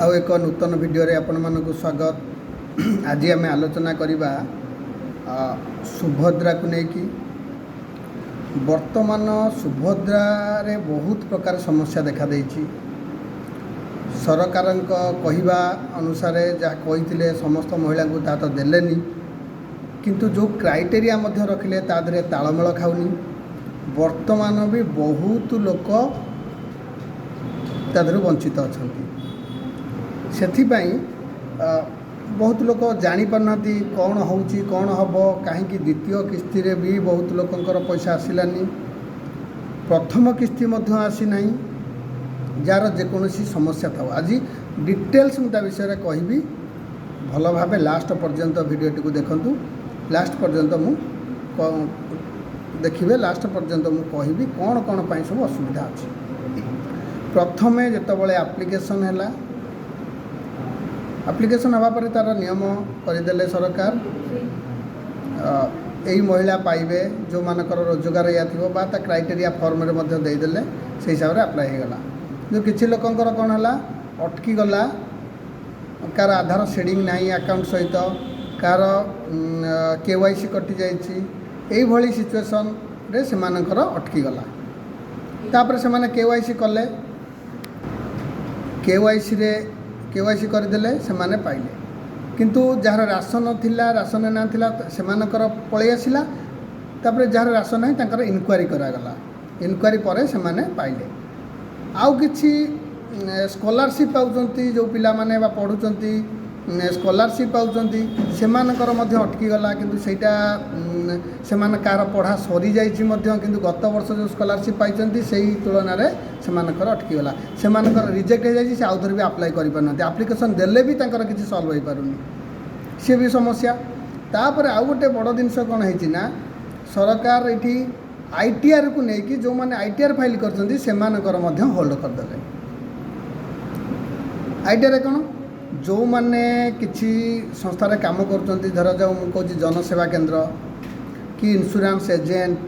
ଆଉ ଏକ ନୂତନ ଭିଡ଼ିଓରେ ଆପଣମାନଙ୍କୁ ସ୍ୱାଗତ। ଆଜି ଆମେ ଆଲୋଚନା କରିବା ସୁଭଦ୍ରାକୁ ନେଇକି। ବର୍ତ୍ତମାନ ସୁଭଦ୍ରାରେ ବହୁତ ପ୍ରକାର ସମସ୍ୟା ଦେଖାଦେଇଛି। ସରକାରଙ୍କ କହିବା ଅନୁସାରେ ଯାହା କହିଥିଲେ ସମସ୍ତ ମହିଳାଙ୍କୁ, ତାହା ତ ଦେଲେନି, କିନ୍ତୁ ଯେଉଁ କ୍ରାଇଟେରିଆ ମଧ୍ୟ ରଖିଲେ, ତା ଦେହରେ ତାଳମେଳ ଖାଉନି। ବର୍ତ୍ତମାନ ବି ବହୁତ ଲୋକ ତା ଦେହରୁ ବଞ୍ଚିତ ଅଛନ୍ତି। ସେଥିପାଇଁ ବହୁତ ଲୋକ ଜାଣିପାରୁନାହାନ୍ତି କ'ଣ ହେଉଛି, କ'ଣ ହେବ, କାହିଁକି ଦ୍ୱିତୀୟ କିସ୍ତିରେ ବି ବହୁତ ଲୋକଙ୍କର ପଇସା ଆସିଲାନି, ପ୍ରଥମ କିସ୍ତି ମଧ୍ୟ ଆସିନାହିଁ। ଯାହାର ଯେକୌଣସି ସମସ୍ୟା ଥାଉ, ଆଜି ଡିଟେଲ୍ସ ମୁଁ ତା ବିଷୟରେ କହିବି ଭଲ ଭାବେ। ଲାଷ୍ଟ ପର୍ଯ୍ୟନ୍ତ ଭିଡ଼ିଓଟିକୁ ଦେଖନ୍ତୁ। ଲାଷ୍ଟ ପର୍ଯ୍ୟନ୍ତ ମୁଁ ଦେଖିବେ, ଲାଷ୍ଟ ପର୍ଯ୍ୟନ୍ତ ମୁଁ କହିବି କ'ଣ କ'ଣ ପାଇଁ ସବୁ ଅସୁବିଧା ଅଛି। ପ୍ରଥମେ ଯେତେବେଳେ ଆପ୍ଲିକେସନ୍ ହେଲା, ଆପ୍ଲିକେସନ୍ ହେବା ପରେ ତା'ର ନିୟମ କରିଦେଲେ ସରକାର, ଏଇ ମହିଳା ପାଇବେ ଯେଉଁମାନଙ୍କର ରୋଜଗାର ଏଇଆ ଥିବ ବା ତା କ୍ରାଇଟେରିଆ ଫର୍ମରେ ମଧ୍ୟ ଦେଇଦେଲେ। ସେଇ ହିସାବରେ ଆପ୍ଲାଏ ହେଇଗଲା। କିନ୍ତୁ କିଛି ଲୋକଙ୍କର କ'ଣ ହେଲା, ଅଟକିଗଲା। କାହାର ଆଧାର ସିଡ଼ିଂ ନାହିଁ ଆକାଉଣ୍ଟ ସହିତ, କାହାର କେୱାଇସି କଟିଯାଇଛି, ଏଇଭଳି ସିଚୁଏସନ୍ରେ ସେମାନଙ୍କର ଅଟକିଗଲା। ତାପରେ ସେମାନେ କେୱାଇସି କଲେ, କେୱାଇସି କରିଦେଲେ, ସେମାନେ ପାଇଲେ। କିନ୍ତୁ ଯାହାର ରାସନ ଥିଲା, ରାସନ ନାଁ ଥିଲା, ସେମାନଙ୍କର ପଳେଇ ଆସିଲା। ତାପରେ ଯାହାର ରାସନ ନାହିଁ, ତାଙ୍କର ଇନକ୍ୱାରି କରାଗଲା। ଇନକ୍ୱାରି ପରେ ସେମାନେ ପାଇଲେ। ଆଉ କିଛି ସ୍କଲାରସିପ୍ ପାଉଛନ୍ତି ଯେଉଁ ପିଲାମାନେ ବା ପଢ଼ୁଛନ୍ତି, ସ୍କଲାରସିପ୍ ପାଉଛନ୍ତି, ସେମାନଙ୍କର ମଧ୍ୟ ଅଟକିଗଲା। କିନ୍ତୁ ସେଇଟା ସେମାନେ କାହାର ପଢ଼ା ସରିଯାଇଛି ମଧ୍ୟ, କିନ୍ତୁ ଗତ ବର୍ଷ ଯେଉଁ ସ୍କଲାରସିପ୍ ପାଇଛନ୍ତି, ସେଇ ତୁଳନାରେ ସେମାନଙ୍କର ଅଟକିଗଲା। ସେମାନଙ୍କର ରିଜେକ୍ଟ ହେଇଯାଇଛି। ସେ ଆଉଥରେ ବି ଆପ୍ଲାଏ କରିପାରୁନାହାନ୍ତି। ଆପ୍ଲିକେସନ୍ ଦେଲେ ବି ତାଙ୍କର କିଛି ସଲ୍ଭ ହୋଇପାରୁନି। ସିଏ ବି ସମସ୍ୟା। ତାପରେ ଆଉ ଗୋଟେ ବଡ଼ ଜିନିଷ କ'ଣ ହେଇଛି ନା, ସରକାର ଏଇଠି ଆଇଟିଆର୍କୁ ନେଇକି ଯେଉଁମାନେ ଆଇଟିଆର୍ ଫାଇଲ୍ କରିଛନ୍ତି, ସେମାନଙ୍କର ମଧ୍ୟ ହୋଲ୍ଡ କରିଦେଲେ। ଆଇଟିଆର୍ରେ କ'ଣ, ଯେଉଁମାନେ କିଛି ସଂସ୍ଥାରେ କାମ କରୁଛନ୍ତି, ଧରାଯାଉ ମୁଁ କହୁଛି ଜନସେବା କେନ୍ଦ୍ର କି ଇନ୍ସୁରାନ୍ସ ଏଜେଣ୍ଟ,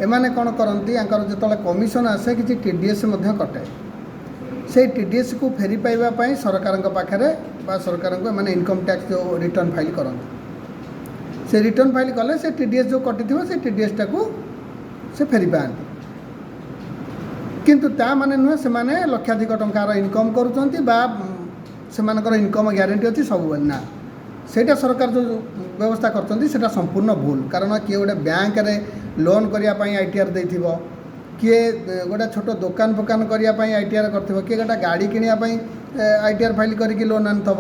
ଏମାନେ କ'ଣ କରନ୍ତି, ୟାଙ୍କର ଯେତେବେଳେ କମିଶନ୍ ଆସେ, କିଛି ଟିଡିଏସ୍ ମଧ୍ୟ କଟେ। ସେଇ ଟିଡିଏସ୍କୁ ଫେରି ପାଇବା ପାଇଁ ସରକାରଙ୍କ ପାଖରେ ବା ସରକାରଙ୍କୁ ଏମାନେ ଇନକମ୍ ଟ୍ୟାକ୍ସ ଯେଉଁ ରିଟର୍ଣ୍ଣ ଫାଇଲ୍ କରନ୍ତି, ସେ ରିଟର୍ଣ୍ଣ ଫାଇଲ୍ କଲେ ସେ ଟିଡିଏସ୍ ଯେଉଁ କଟିଥିବ, ସେ ଟିଡିଏସ୍ଟାକୁ ସେ ଫେରି ପାଆନ୍ତି। କିନ୍ତୁ ତା ମାନେ ନୁହେଁ ସେମାନେ ଲକ୍ଷାଧିକ ଟଙ୍କାର ଇନକମ୍ କରୁଛନ୍ତି ବା ସେମାନଙ୍କର ଇନକମ୍ ଗ୍ୟାରେଣ୍ଟି ଅଛି ସବୁବେଳେ। ନା, ସେଇଟା ସରକାର ଯେଉଁ ବ୍ୟବସ୍ଥା କରିଛନ୍ତି, ସେଇଟା ସମ୍ପୂର୍ଣ୍ଣ ଭୁଲ। କାରଣ କିଏ ଗୋଟେ ବ୍ୟାଙ୍କରେ ଲୋନ୍ କରିବା ପାଇଁ ଆଇଟିଆର୍ ଦେଇଥିବ, କିଏ ଗୋଟେ ଛୋଟ ଦୋକାନ ଫୋକାନ କରିବା ପାଇଁ ଆଇଟିଆର୍ କରିଥିବ, କିଏ ଗୋଟେ ଗାଡ଼ି କିଣିବା ପାଇଁ ଆଇଟିଆର୍ ଫାଇଲ୍ କରିକି ଲୋନ୍ ଆଣିଥିବ।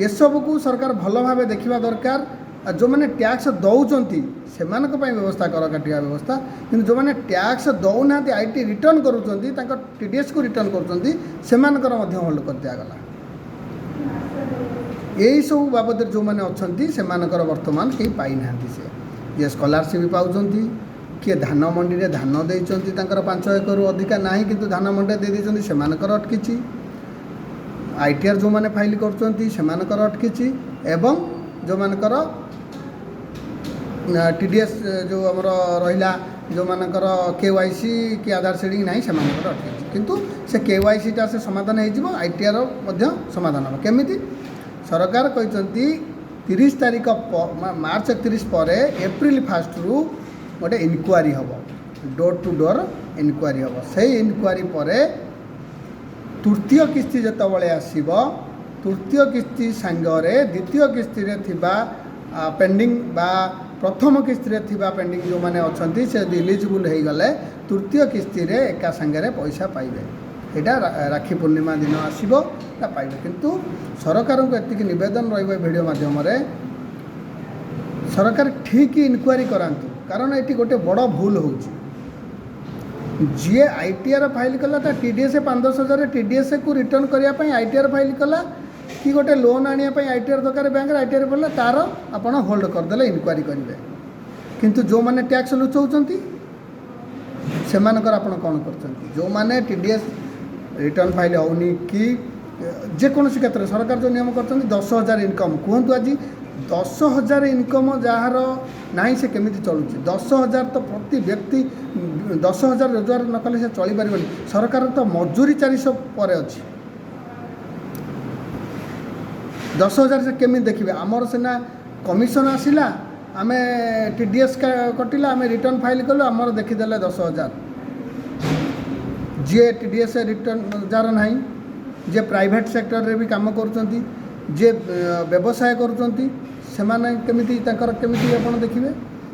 ଏସବୁକୁ ସରକାର ଭଲ ଭାବେ ଦେଖିବା ଦରକାର। ଆଉ ଯେଉଁମାନେ ଟ୍ୟାକ୍ସ ଦେଉଛନ୍ତି, ସେମାନଙ୍କ ପାଇଁ ବ୍ୟବସ୍ଥା, କର କାଟିବା ବ୍ୟବସ୍ଥା। କିନ୍ତୁ ଯେଉଁମାନେ ଟ୍ୟାକ୍ସ ଦେଉନାହାନ୍ତି, IT return କରୁଛନ୍ତି, ତାଙ୍କ ଟିଡିଏସ୍କୁ ରିଟର୍ଣ୍ଣ କରୁଛନ୍ତି, ସେମାନଙ୍କର ମଧ୍ୟ ହୋଲ୍ଡ କରିଦିଆଗଲା। ଏଇସବୁ ବାବଦରେ ଯେଉଁମାନେ ଅଛନ୍ତି, ସେମାନଙ୍କର ବର୍ତ୍ତମାନ କେହି ପାଇନାହାନ୍ତି। ସେ ଯିଏ ସ୍କଲାରସିପ୍ ପାଉଛନ୍ତି, କିଏ ଧାନ ମଣ୍ଡିରେ ଧାନ ଦେଇଛନ୍ତି, ତାଙ୍କର 5 ଏକରରୁ ଅଧିକା ନାହିଁ କିନ୍ତୁ ଧାନ ମଣ୍ଡିରେ ଦେଇ ଦେଇଛନ୍ତି, ସେମାନଙ୍କର ଅଟକିଛି। ଆଇଟିଆର୍ ଯେଉଁମାନେ ଫାଇଲ୍ କରୁଛନ୍ତି, ସେମାନଙ୍କର ଅଟକିଛି ଏବଂ ଯେଉଁମାନଙ୍କର ଟିଡିଏସ୍ ଯେଉଁ ଆମର ରହିଲା, ଯେଉଁମାନଙ୍କର କେୱାଇସି କି ଆଧାର ସିଡ଼ିଂ ନାହିଁ, ସେମାନଙ୍କର ଅଟକିଛି। କିନ୍ତୁ ସେ କେୱାଇସିଟା ସେ ସମାଧାନ ହେଇଯିବ, ଆଇଟିଆର୍ ମଧ୍ୟ ସମାଧାନ ହେବ। କେମିତି? ସରକାର କହିଛନ୍ତି 30 ତାରିଖ, ମାର୍ଚ୍ଚ 31 ପରେ ଏପ୍ରିଲ 1ରୁ ଗୋଟେ ଇନକ୍ୱାରି ହେବ, ଡୋର୍ ଟୁ ଡୋର୍ ଇନକ୍ୱାରି ହେବ। ସେଇ ଇନକ୍ୱାରି ପରେ ତୃତୀୟ କିସ୍ତି ଯେତେବେଳେ ଆସିବ, ତୃତୀୟ କିସ୍ତି ସାଙ୍ଗରେ ଦ୍ୱିତୀୟ କିସ୍ତିରେ ଥିବା ପେଣ୍ଡିଂ ବା ପ୍ରଥମ କିସ୍ତିରେ ଥିବା ପେଣ୍ଡିଂ ଯେଉଁମାନେ ଅଛନ୍ତି, ସେ ଯଦି ଇଲିଜିବୁଲ୍ ହେଇଗଲେ, ତୃତୀୟ କିସ୍ତିରେ ଏକା ସାଙ୍ଗରେ ପଇସା ପାଇବେ। ଏଇଟା ରାକ୍ଷୀ ପୂର୍ଣ୍ଣିମା ଦିନ ଆସିବ, ଏଇଟା ପାଇବେ। କିନ୍ତୁ ସରକାରଙ୍କୁ ଏତିକି ନିବେଦନ ରହିବ ଏ ଭିଡ଼ିଓ ମାଧ୍ୟମରେ, ସରକାର ଠିକ୍ ଇନକ୍ୱାରି କରାନ୍ତୁ। କାରଣ ଏଠି ଗୋଟେ ବଡ଼ ଭୁଲ ହେଉଛି। ଯିଏ ଆଇଟିଆର୍ ଫାଇଲ୍ କଲା, ତା ଟିଡିଏସ୍ 5-10 ହଜାର ଟିଡିଏସ୍କୁ ରିଟର୍ଣ୍ଣ କରିବା ପାଇଁ ଆଇଟିଆର୍ ଫାଇଲ୍ କଲା କି ଗୋଟେ ଲୋନ୍ ଆଣିବା ପାଇଁ ଆଇଟିଆର୍ ଦରକାର, ବ୍ୟାଙ୍କରେ ଆଇଟିଆର୍ କଲା, ତା'ର ଆପଣ ହୋଲ୍ଡ କରିଦେଲେ, ଇନକ୍ୱାରି କରିବେ। କିନ୍ତୁ ଯେଉଁମାନେ ଟ୍ୟାକ୍ସ ଲୁଚଉଛନ୍ତି, ସେମାନଙ୍କର ଆପଣ କ'ଣ କରୁଛନ୍ତି? ଯେଉଁମାନେ ଟିଡିଏସ୍ ରିଟର୍ଣ୍ଣ ଫାଇଲ୍ ହେଉନି କି ଯେକୌଣସି କ୍ଷେତ୍ରରେ ସରକାର ଯେଉଁ ନିୟମ କରିଛନ୍ତି, 10,000 ଇନକମ୍ କୁହନ୍ତୁ, ଆଜି 10,000 ଇନକମ୍ ଯାହାର ନାହିଁ, ସେ କେମିତି ଚଳୁଛି? 10,000 ତ ପ୍ରତି ବ୍ୟକ୍ତି 10,000 ରୋଜଗାର ନ କଲେ ସେ ଚଳିପାରିବନି। ସରକାର ତ ମଜୁରୀ 400 ପରେ ଅଛି। 10,000 ସେ କେମିତି ଦେଖିବେ? ଆମର ସିନା କମିଶନ ଆସିଲା, ଆମେ TDS କଟିଲା, ଆମେ ରିଟର୍ଣ୍ଣ ଫାଇଲ୍ କଲୁ, ଆମର ଦେଖିଦେଲେ 10,000। ଯିଏ TDS return ଯାହାର ନାହିଁ, ଯିଏ ପ୍ରାଇଭେଟ୍ ସେକ୍ଟରରେ ବି କାମ କରୁଛନ୍ତି, ଯିଏ ବ୍ୟବସାୟ କରୁଛନ୍ତି, ସେମାନେ କେମିତି, ତାଙ୍କର କେମିତି ଆପଣ ଦେଖିବେ?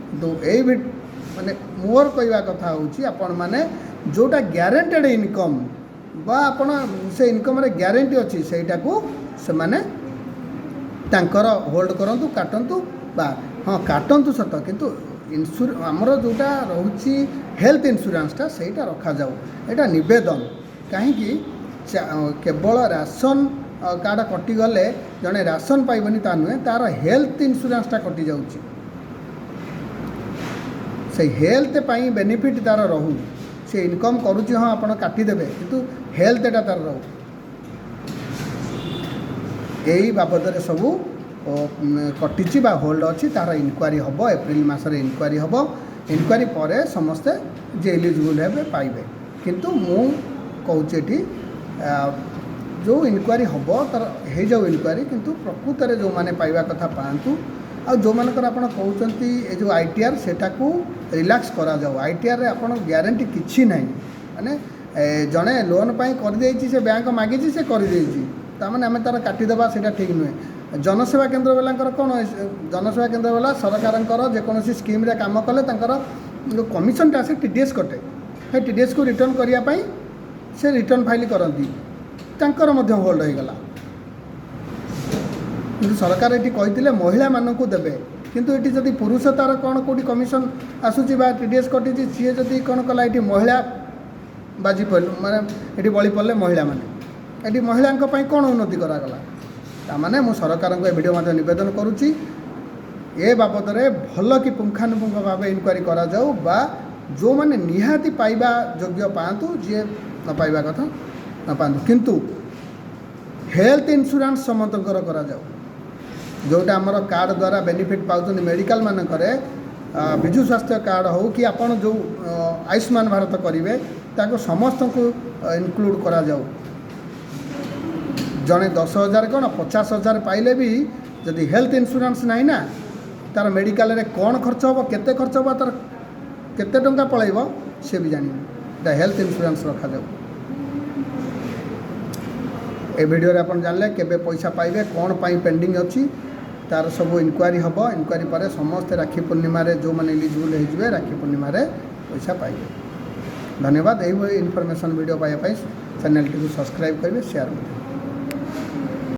କିନ୍ତୁ ଏଇ ମାନେ ମୋର କହିବା କଥା ହେଉଛି, ଆପଣମାନେ ଯେଉଁଟା ଗ୍ୟାରେଣ୍ଟେଡ଼ ଇନକମ୍ ବା ଆପଣ ସେ ଇନକମ୍ରେ ଗ୍ୟାରେଣ୍ଟି ଅଛି, ସେଇଟାକୁ ସେମାନେ ତାଙ୍କର ହୋଲ୍ଡ କରନ୍ତୁ, କାଟନ୍ତୁ ବା ହଁ, କାଟନ୍ତୁ ସତ, କିନ୍ତୁ ଆମର ଯେଉଁଟା ରହୁଛି ହେଲ୍ଥ ଇନ୍ସୁରାନ୍ସଟା, ସେଇଟା ରଖାଯାଉ। ଏଇଟା ନିବେଦନ। କାହିଁକି କେବଳ ରାସନ କାର୍ଡ଼ କଟିଗଲେ ଜଣେ ରାସନ ପାଇବନି ତା ନୁହେଁ, ତା'ର ହେଲ୍ଥ ଇନ୍ସୁରାନ୍ସଟା କଟିଯାଉଛି। ସେଇ ହେଲ୍ଥ ପାଇଁ ବେନିଫିଟ୍ ତା'ର ରହୁ। ସେ ଇନକମ୍ କରୁଛି, ହଁ, ଆପଣ କାଟିଦେବେ, କିନ୍ତୁ ହେଲ୍ଥଟା ତା'ର ରହୁ। ଏଇ ବାବଦରେ ସବୁ କଟିଛି ବା ହୋଲ୍ଡ ଅଛି, ତା'ର ଇନକ୍ୱାରି ହେବ। ଏପ୍ରିଲ ମାସରେ ଇନକ୍ୱାରି ହେବ। ଇନକ୍ୱାରି ପରେ ସମସ୍ତେ ଯିଏ ଏଲିଜିବୁଲ୍ ହେବେ ପାଇବେ। କିନ୍ତୁ ମୁଁ କହୁଛି ଏଠି ଯେଉଁ ଇନକ୍ୱାରି ହେବ, ତା'ର ହେଇଯାଉ ଇନକ୍ୱାରି, କିନ୍ତୁ ପ୍ରକୃତରେ ଯେଉଁମାନେ ପାଇବା କଥା ପାଆନ୍ତୁ। ଆଉ ଯେଉଁମାନଙ୍କର ଆପଣ କହୁଛନ୍ତି ଏ ଯେଉଁ ITR, ସେଟାକୁ ରିଲାକ୍ସ କରାଯାଉ। ITRରେ ଆପଣ ଗ୍ୟାରେଣ୍ଟି କିଛି ନାହିଁ। ମାନେ ଜଣେ ଲୋନ୍ ପାଇଁ କରିଦେଇଛି, ସେ ବ୍ୟାଙ୍କ ମାଗିଛି, ସେ କରିଦେଇଛି, ତା'ମାନେ ଆମେ ତା'ର କାଟିଦେବା, ସେଇଟା ଠିକ୍ ନୁହେଁ। ଜନସେବା କେନ୍ଦ୍ର ବାଲାଙ୍କର କ'ଣ? ଜନସେବା କେନ୍ଦ୍ର ବାଲା ସରକାରଙ୍କର ଯେକୌଣସି ସ୍କିମ୍ରେ କାମ କଲେ ତାଙ୍କର ଯେଉଁ କମିଶନଟା ଆସେ, TDS କଟେ। ସେ TDSକୁ ରିଟର୍ଣ୍ଣ କରିବା ପାଇଁ ସେ ରିଟର୍ଣ୍ଣ ଫାଇଲ୍ କରନ୍ତି, ତାଙ୍କର ମଧ୍ୟ ହୋଲ୍ଡ ହୋଇଗଲା। କିନ୍ତୁ ସରକାର ଏଠି କହିଥିଲେ ମହିଳାମାନଙ୍କୁ ଦେବେ, କିନ୍ତୁ ଏଠି ଯଦି ପୁରୁଷ ତା'ର କ'ଣ କେଉଁଠି କମିଶନ ଆସୁଛି ବା TDS କଟିଛି, ସିଏ ଯଦି କ'ଣ କଲା, ଏଠି ମହିଳା ବାଜି ପଡ଼ିଲେ, ମାନେ ଏଠି ବଳି ପଡ଼ିଲେ ମହିଳାମାନେ। ଏଠି ମହିଳାଙ୍କ ପାଇଁ କ'ଣ ଉନ୍ନତି କରାଗଲା? ତା'ମାନେ ମୁଁ ସରକାରଙ୍କୁ ଏ ଭିଡ଼ିଓ ମଧ୍ୟ ନିବେଦନ କରୁଛି, ଏ ବାବଦରେ ଭଲ କି ପୁଙ୍ଖାନୁପୁଙ୍ଖ ଭାବେ ଇନକ୍ୱାରି କରାଯାଉ ବା ଯେଉଁମାନେ ନିହାତି ପାଇବା ଯୋଗ୍ୟ ପାଆନ୍ତୁ, ଯିଏ ନ ପାଇବା କଥା ନ ପାଆନ୍ତୁ, କିନ୍ତୁ ହେଲ୍ଥ ଇନ୍ସୁରାନ୍ସ ସମସ୍ତଙ୍କର କରାଯାଉ। ଯେଉଁଟା ଆମର କାର୍ଡ଼ ଦ୍ୱାରା ବେନିଫିଟ୍ ପାଉଛନ୍ତି ମେଡ଼ିକାଲ ମାନଙ୍କରେ, ବିଜୁ ସ୍ୱାସ୍ଥ୍ୟ କାର୍ଡ଼ ହେଉ କି ଆପଣ ଯେଉଁ ଆୟୁଷ୍ମାନ ଭାରତ କରିବେ, ତାକୁ ସମସ୍ତଙ୍କୁ ଇନକ୍ଲୁଡ଼ କରାଯାଉ। ଜଣେ 10,000 କ'ଣ, 50,000 ପାଇଲେ ବି ଯଦି ହେଲ୍ଥ ଇନ୍ସୁରାନ୍ସ ନାହିଁ ନା, ତା'ର ମେଡ଼ିକାଲରେ କ'ଣ ଖର୍ଚ୍ଚ ହେବ, କେତେ ଖର୍ଚ୍ଚ ହେବ, ତା'ର କେତେ ଟଙ୍କା ପଳାଇବ, ସେ ବି ଜାଣିନି। ଏଇଟା ହେଲ୍ଥ ଇନ୍ସୁରାନ୍ସ ରଖାଯାଉ। ଏ ଭିଡ଼ିଓରେ ଆପଣ ଜାଣିଲେ କେବେ ପଇସା ପାଇବେ, କ'ଣ ପାଇଁ ପେଣ୍ଡିଂ ଅଛି, ତା'ର ସବୁ ଇନକ୍ୱାରି ହେବ। ଇନକ୍ୱାରି ପରେ ସମସ୍ତେ ରାକ୍ଷୀ ପୂର୍ଣ୍ଣିମାରେ ଯେଉଁମାନେ ଏଲିଜିବୁଲ୍ ହେଇଯିବେ, ରାକ୍ଷୀ ପୂର୍ଣ୍ଣିମାରେ ପଇସା ପାଇବେ। ଧନ୍ୟବାଦ। ଏଇଭଳି ଇନଫର୍ମେସନ୍ ଭିଡ଼ିଓ ପାଇବା ପାଇଁ ଚ୍ୟାନେଲଟିକୁ ସବସ୍କ୍ରାଇବ୍ କରିବେ, ସେୟାର ମଧ୍ୟ।